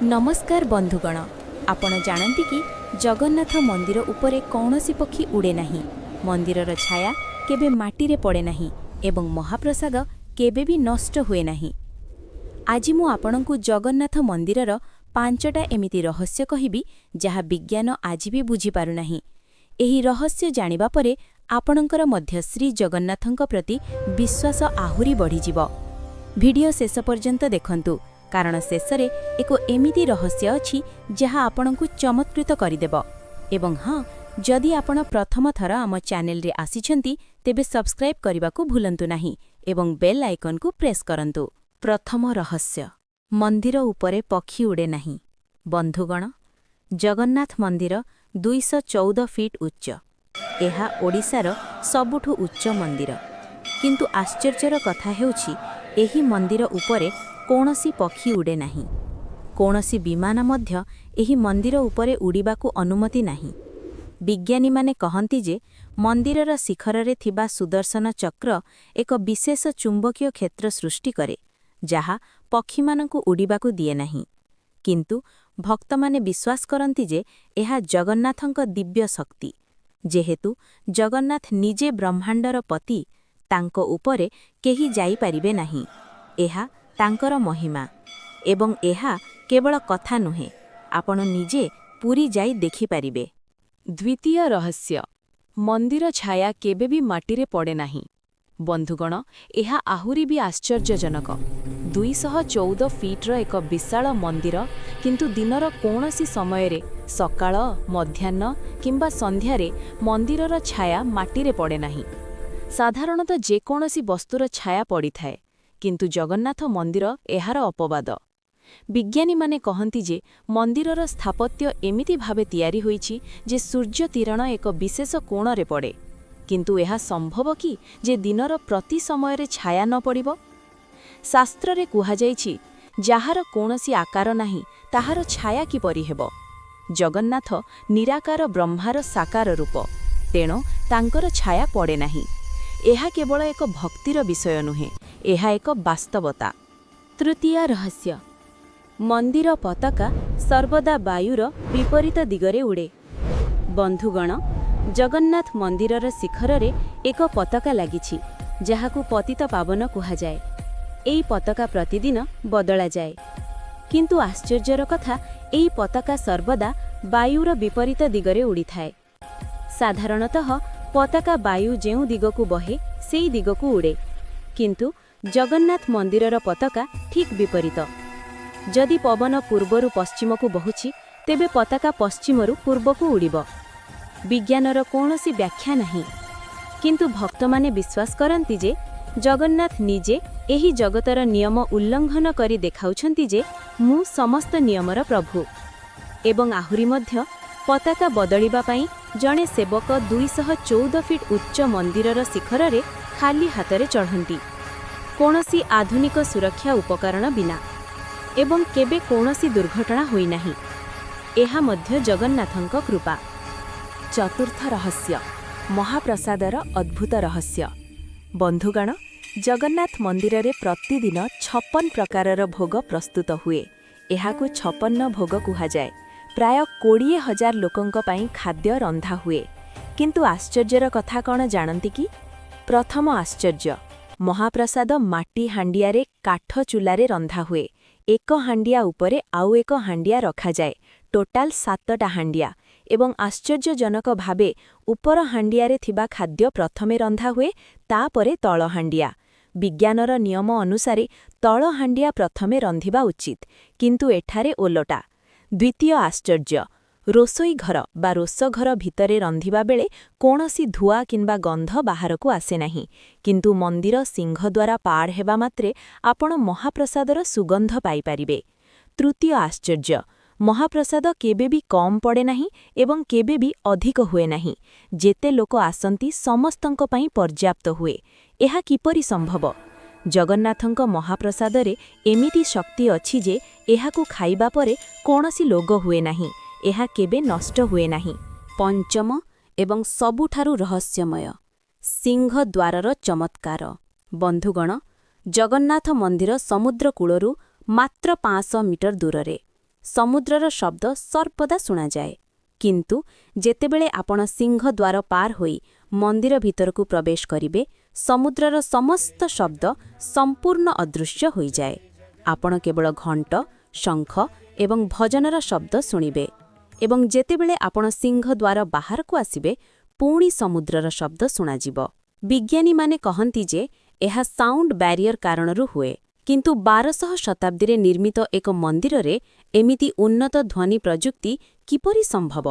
ନମସ୍କାର ବନ୍ଧୁଗଣ, ଆପଣ ଜାଣନ୍ତି କି ଜଗନ୍ନାଥ ମନ୍ଦିର ଉପରେ କୌଣସି ପକ୍ଷୀ ଉଡ଼େ ନାହିଁ, ମନ୍ଦିରର ଛାୟା କେବେ ମାଟିରେ ପଡ଼େ ନାହିଁ ଏବଂ ମହାପ୍ରସାଦ କେବେ ବି ନଷ୍ଟ ହୁଏ ନାହିଁ? ଆଜି ମୁଁ ଆପଣଙ୍କୁ ଜଗନ୍ନାଥ ମନ୍ଦିରର 5ଟା ଏମିତି ରହସ୍ୟ କହିବି, ଯାହା ବିଜ୍ଞାନ ଆଜି ବି ବୁଝିପାରୁନାହିଁ। ଏହି ରହସ୍ୟ ଜାଣିବା ପରେ ଆପଣଙ୍କର ମଧ୍ୟ ଶ୍ରୀ ଜଗନ୍ନାଥଙ୍କ ପ୍ରତି ବିଶ୍ୱାସ ଆହୁରି ବଢ଼ିଯିବ। ଭିଡିଓ ଶେଷ ପର୍ଯ୍ୟନ୍ତ ଦେଖନ୍ତୁ, କାରଣ ଶେଷରେ ଏକ ଏମିତି ରହସ୍ୟ ଅଛି ଯାହା ଆପଣଙ୍କୁ ଚମତ୍କୃତ କରିଦେବ। ଏବଂ ହଁ, ଯଦି ଆପଣ ପ୍ରଥମ ଥର ଆମ ଚ୍ୟାନେଲରେ ଆସିଛନ୍ତି, ତେବେ ସବସ୍କ୍ରାଇବ୍ କରିବାକୁ ଭୁଲନ୍ତୁ ନାହିଁ ଏବଂ ବେଲ୍ ଆଇକନ୍କୁ ପ୍ରେସ୍ କରନ୍ତୁ। ପ୍ରଥମ ରହସ୍ୟ: ମନ୍ଦିର ଉପରେ ପକ୍ଷୀ ଉଡ଼େ ନାହିଁ। ବନ୍ଧୁଗଣ, ଜଗନ୍ନାଥ ମନ୍ଦିର 214 ଫିଟ୍ ଉଚ୍ଚ। ଏହା ଓଡ଼ିଶାର ସବୁଠୁ ଉଚ୍ଚ ମନ୍ଦିର। କିନ୍ତୁ ଆଶ୍ଚର୍ଯ୍ୟର କଥା ହେଉଛି, ଏହି ମନ୍ଦିର ଉପରେ କୌଣସି ପକ୍ଷୀ ଉଡ଼େ ନାହିଁ। କୌଣସି ବିମାନ ମଧ୍ୟ ଏହି ମନ୍ଦିର ଉପରେ ଉଡ଼ିବାକୁ ଅନୁମତି ନାହିଁ। ବିଜ୍ଞାନୀମାନେ କହନ୍ତି ଯେ ମନ୍ଦିରର ଶିଖରରେ ଥିବା ସୁଦର୍ଶନ ଚକ୍ର ଏକ ବିଶେଷ ଚୁମ୍ବକୀୟ କ୍ଷେତ୍ର ସୃଷ୍ଟି କରେ, ଯାହା ପକ୍ଷୀମାନଙ୍କୁ ଉଡ଼ିବାକୁ ଦିଏ ନାହିଁ। କିନ୍ତୁ ଭକ୍ତମାନେ ବିଶ୍ୱାସ କରନ୍ତି ଯେ ଏହା ଜଗନ୍ନାଥଙ୍କ ଦିବ୍ୟ ଶକ୍ତି। ଯେହେତୁ ଜଗନ୍ନାଥ ନିଜେ ବ୍ରହ୍ମାଣ୍ଡର ପତି, ତାଙ୍କ ଉପରେ କେହି ଯାଇପାରିବେ ନାହିଁ। ଏହା ତାଙ୍କର ମହିମା। ଏବଂ ଏହା କେବଳ କଥା ନୁହେଁ, ଆପଣ ନିଜେ ପୁରୀ ଯାଇ ଦେଖିପାରିବେ। ଦ୍ୱିତୀୟ ରହସ୍ୟ: ମନ୍ଦିର ଛାୟା କେବେ ବି ମାଟିରେ ପଡ଼େ ନାହିଁ। ବନ୍ଧୁଗଣ, ଏହା ଆହୁରି ବି ଆଶ୍ଚର୍ଯ୍ୟଜନକ। 214 ଫିଟ୍ର ଏକ ବିଶାଳ ମନ୍ଦିର, କିନ୍ତୁ ଦିନର କୌଣସି ସମୟରେ, ସକାଳ, ମଧ୍ୟାହ୍ନ କିମ୍ବା ସନ୍ଧ୍ୟାରେ ମନ୍ଦିରର ଛାୟା ମାଟିରେ ପଡ଼େ ନାହିଁ। ସାଧାରଣତଃ ଯେକୌଣସି ବସ୍ତୁର ଛାୟା ପଡ଼ିଥାଏ, କିନ୍ତୁ ଜଗନ୍ନାଥ ମନ୍ଦିର ଏହାର ଅପବାଦ। ବିଜ୍ଞାନୀମାନେ କହନ୍ତି ଯେ ମନ୍ଦିରର ସ୍ଥାପତ୍ୟ ଏମିତି ଭାବେ ତିଆରି ହୋଇଛି ଯେ ସୂର୍ଯ୍ୟକିରଣ ଏକ ବିଶେଷ କୋଣରେ ପଡ଼େ। କିନ୍ତୁ ଏହା ସମ୍ଭବ କି ଯେ ଦିନର ପ୍ରତି ସମୟରେ ଛାୟା ନ ପଡ଼ିବ? ଶାସ୍ତ୍ରରେ କୁହାଯାଇଛି, ଯାହାର କୌଣସି ଆକାର ନାହିଁ, ତାହାର ଛାୟା କିପରି ହେବ? ଜଗନ୍ନାଥ ନିରାକାର ବ୍ରହ୍ମାର ସାକାର ରୂପ, ତେଣୁ ତାଙ୍କର ଛାୟା ପଡ଼େ ନାହିଁ। ଏହା କେବଳ ଏକ ଭକ୍ତିର ବିଷୟ ନୁହେଁ, ଏହା ଏକ ବାସ୍ତବତା। ତୃତୀୟ ରହସ୍ୟ: ମନ୍ଦିର ପତାକା ସର୍ବଦା ବାୟୁର ବିପରୀତ ଦିଗରେ ଉଡ଼େ। ବନ୍ଧୁଗଣ, ଜଗନ୍ନାଥ ମନ୍ଦିରର ଶିଖରରେ ଏକ ପତାକା ଲାଗିଛି, ଯାହାକୁ ପତିତ ପାବନ କୁହାଯାଏ। ଏହି ପତାକା ପ୍ରତିଦିନ ବଦଳାଯାଏ। କିନ୍ତୁ ଆଶ୍ଚର୍ଯ୍ୟର କଥା, ଏହି ପତାକା ସର୍ବଦା ବାୟୁର ବିପରୀତ ଦିଗରେ ଉଡ଼ିଥାଏ। ସାଧାରଣତଃ ପତାକା ବାୟୁ ଯେଉଁ ଦିଗକୁ ବହେ, ସେଇ ଦିଗକୁ ଉଡ଼େ। କିନ୍ତୁ ଜଗନ୍ନାଥ ମନ୍ଦିରର ପତାକା ଠିକ୍ ବିପରୀତ। ଯଦି ପବନ ପୂର୍ବରୁ ପଶ୍ଚିମକୁ ବହୁଛି, ତେବେ ପତାକା ପଶ୍ଚିମରୁ ପୂର୍ବକୁ ଉଡ଼ିବ। ବିଜ୍ଞାନର କୌଣସି ବ୍ୟାଖ୍ୟା ନାହିଁ। କିନ୍ତୁ ଭକ୍ତମାନେ ବିଶ୍ୱାସ କରନ୍ତି ଯେ ଜଗନ୍ନାଥ ନିଜେ ଏହି ଜଗତର ନିୟମ ଉଲ୍ଲଂଘନ କରି ଦେଖାଉଛନ୍ତି ଯେ ମୁଁ ସମସ୍ତ ନିୟମର ପ୍ରଭୁ। ଏବଂ ଆହୁରି ମଧ୍ୟ, ପତାକା ବଦଳିବା ପାଇଁ ଜଣେ ସେବକ 214 ଫିଟ୍ ଉଚ୍ଚ ମନ୍ଦିରର ଶିଖରରେ ଖାଲି ହାତରେ ଚଢ଼ନ୍ତି, କୌଣସି ଆଧୁନିକ ସୁରକ୍ଷା ଉପକରଣ ବିନା, ଏବଂ କେବେ କୌଣସି ଦୁର୍ଘଟଣା ହୋଇନାହିଁ। ଏହା ମଧ୍ୟ ଜଗନ୍ନାଥଙ୍କ କୃପା। ଚତୁର୍ଥ ରହସ୍ୟ: ମହାପ୍ରସାଦର ଅଦ୍ଭୁତ ରହସ୍ୟ। ବନ୍ଧୁଗଣ, ଜଗନ୍ନାଥ ମନ୍ଦିରରେ ପ୍ରତିଦିନ 56 ପ୍ରକାରର ଭୋଗ ପ୍ରସ୍ତୁତ ହୁଏ। ଏହାକୁ 56 ଭୋଗ କୁହାଯାଏ। ପ୍ରାୟ 20,000 ଲୋକଙ୍କ ପାଇଁ ଖାଦ୍ୟ ରନ୍ଧା ହୁଏ। କିନ୍ତୁ ଆଶ୍ଚର୍ଯ୍ୟର କଥା କ'ଣ ଜାଣନ୍ତି କି? ପ୍ରଥମ ଆଶ୍ଚର୍ଯ୍ୟ: ମହାପ୍ରସାଦ ମାଟି ହାଣ୍ଡିଆରେ କାଠ ଚୁଲାରେ ରନ୍ଧା ହୁଏ। ଏକ ହାଣ୍ଡିଆ ଉପରେ ଆଉ ଏକ ହାଣ୍ଡିଆ ରଖାଯାଏ, ଟୋଟାଲ 7ଟା ହାଣ୍ଡିଆ। ଏବଂ ଆଶ୍ଚର୍ଯ୍ୟଜନକ ଭାବେ ଉପର ହାଣ୍ଡିଆରେ ଥିବା ଖାଦ୍ୟ ପ୍ରଥମେ ରନ୍ଧା ହୁଏ, ତାପରେ ତଳ ହାଣ୍ଡିଆ। ବିଜ୍ଞାନର ନିୟମ ଅନୁସାରେ ତଳ ହାଣ୍ଡିଆ ପ୍ରଥମେ ରନ୍ଧିବା ଉଚିତ, କିନ୍ତୁ ଏଠାରେ ଓଲଟା। ଦ୍ୱିତୀୟ ଆଶ୍ଚର୍ଯ୍ୟ: ରୋଷୋଇ ଘର ବା ରୋଷଘର ଭିତରେ ରନ୍ଧିବା ବେଳେ କୌଣସି ଧୂଆ କିମ୍ବା ଗନ୍ଧ ବାହାରକୁ ଆସେ ନାହିଁ। କିନ୍ତୁ ମନ୍ଦିର ସିଂହଦ୍ୱାର ପାର ହେବା ମାତ୍ରେ ଆପଣ ମହାପ୍ରସାଦର ସୁଗନ୍ଧ ପାଇପାରିବେ। ତୃତୀୟ ଆଶ୍ଚର୍ଯ୍ୟ: ମହାପ୍ରସାଦ କେବେ ବି କମ୍ ପଡ଼େ ନାହିଁ ଏବଂ କେବେ ବି ଅଧିକ ହୁଏ ନାହିଁ। ଯେତେ ଲୋକ ଆସନ୍ତି, ସମସ୍ତଙ୍କ ପାଇଁ ପର୍ଯ୍ୟାପ୍ତ ହୁଏ। ଏହା କିପରି ସମ୍ଭବ? ଜଗନ୍ନାଥଙ୍କ ମହାପ୍ରସାଦରେ ଏମିତି ଶକ୍ତି ଅଛି ଯେ ଏହାକୁ ଖାଇବା ପରେ କୌଣସି ରୋଗ ହୁଏ ନାହିଁ। ଏହା କେବେ ନଷ୍ଟ ହୁଏ ନାହିଁ। ପଞ୍ଚମ ଏବଂ ସବୁଠାରୁ ରହସ୍ୟମୟ: ସିଂହଦ୍ୱାରର ଚମତ୍କାର। ବନ୍ଧୁଗଣ, ଜଗନ୍ନାଥ ମନ୍ଦିର ସମୁଦ୍ର କୂଳରୁ ମାତ୍ର 500 ମିଟର ଦୂରରେ। ସମୁଦ୍ରର ଶବ୍ଦ ସର୍ବଦା ଶୁଣାଯାଏ। କିନ୍ତୁ ଯେତେବେଳେ ଆପଣ ସିଂହଦ୍ୱାର ପାର ହୋଇ ମନ୍ଦିର ଭିତରକୁ ପ୍ରବେଶ କରିବେ, ସମୁଦ୍ରର ସମସ୍ତ ଶବ୍ଦ ସମ୍ପୂର୍ଣ୍ଣ ଅଦୃଶ୍ୟ ହୋଇଯାଏ। ଆପଣ କେବଳ ଘଣ୍ଟ, ଶଙ୍ଖ ଏବଂ ଭଜନର ଶବ୍ଦ ଶୁଣିବେ ଏବଂ ଯେତେବେଳେ ଆପଣ ସିଂହଦ୍ୱାର ବାହାରକୁ ଆସିବେ, ପୁଣି ସମୁଦ୍ରର ଶବ୍ଦ ଶୁଣାଯିବ। ବିଜ୍ଞାନୀମାନେ କହନ୍ତି ଯେ ଏହା ସାଉଣ୍ଡ ବ୍ୟାରିୟର କାରଣରୁ ହୁଏ। କିନ୍ତୁ 1200 ଶତାବ୍ଦୀରେ ନିର୍ମିତ ଏକ ମନ୍ଦିରରେ ଏମିତି ଉନ୍ନତ ଧ୍ୱନି ପ୍ରଯୁକ୍ତି କିପରି ସମ୍ଭବ?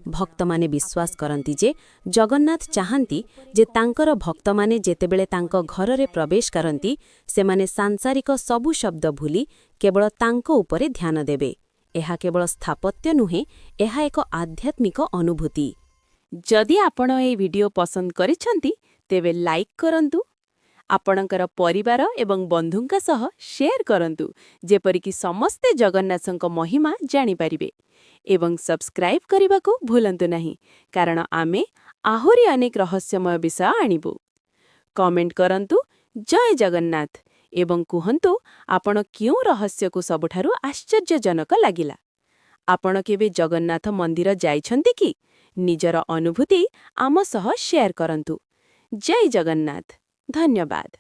ଭକ୍ତମାନେ ବିଶ୍ୱାସ କରନ୍ତି ଯେ ଜଗନ୍ନାଥ ଚାହାନ୍ତି ଯେ ତାଙ୍କର ଭକ୍ତମାନେ ଯେତେବେଳେ ତାଙ୍କ ଘରରେ ପ୍ରବେଶ କରନ୍ତି, ସେମାନେ ସାଂସାରିକ ସବୁ ଶବ୍ଦ ଭୁଲି କେବଳ ତାଙ୍କ ଉପରେ ଧ୍ୟାନ ଦେବେ। ଏହା କେବଳ ସ୍ଥାପତ୍ୟ ନୁହେଁ, ଏହା ଏକ ଆଧ୍ୟାତ୍ମିକ ଅନୁଭୂତି। ଯଦି ଆପଣ ଏହି ଭିଡିଓ ପସନ୍ଦ କରିଛନ୍ତି, ତେବେ ଲାଇକ୍ କରନ୍ତୁ, ଆପଣଙ୍କର ପରିବାର ଏବଂ ବନ୍ଧୁଙ୍କ ସହ ସେୟାର କରନ୍ତୁ, ଯେପରିକି ସମସ୍ତେ ଜଗନ୍ନାଥଙ୍କ ମହିମା ଜାଣିପାରିବେ ଏବଂ ସବସ୍କ୍ରାଇବ୍ କରିବାକୁ ଭୁଲନ୍ତୁ ନାହିଁ, କାରଣ ଆମେ ଆହୁରି ଅନେକ ରହସ୍ୟମୟ ବିଷୟ ଆଣିବୁ। କମେଣ୍ଟ କରନ୍ତୁ "ଜୟ ଜଗନ୍ନାଥ" ଏବଂ କୁହନ୍ତୁ ଆପଣ କେଉଁ ରହସ୍ୟକୁ ସବୁଠାରୁ ଆଶ୍ଚର୍ଯ୍ୟଜନକ ଲାଗିଲା। ଆପଣ କେବେ ଜଗନ୍ନାଥ ମନ୍ଦିର ଯାଇଛନ୍ତି କି? ନିଜର ଅନୁଭୂତି ଆମ ସହ ସେୟାର କରନ୍ତୁ। ଜୟ ଜଗନ୍ନାଥ, ଧନ୍ୟବାଦ।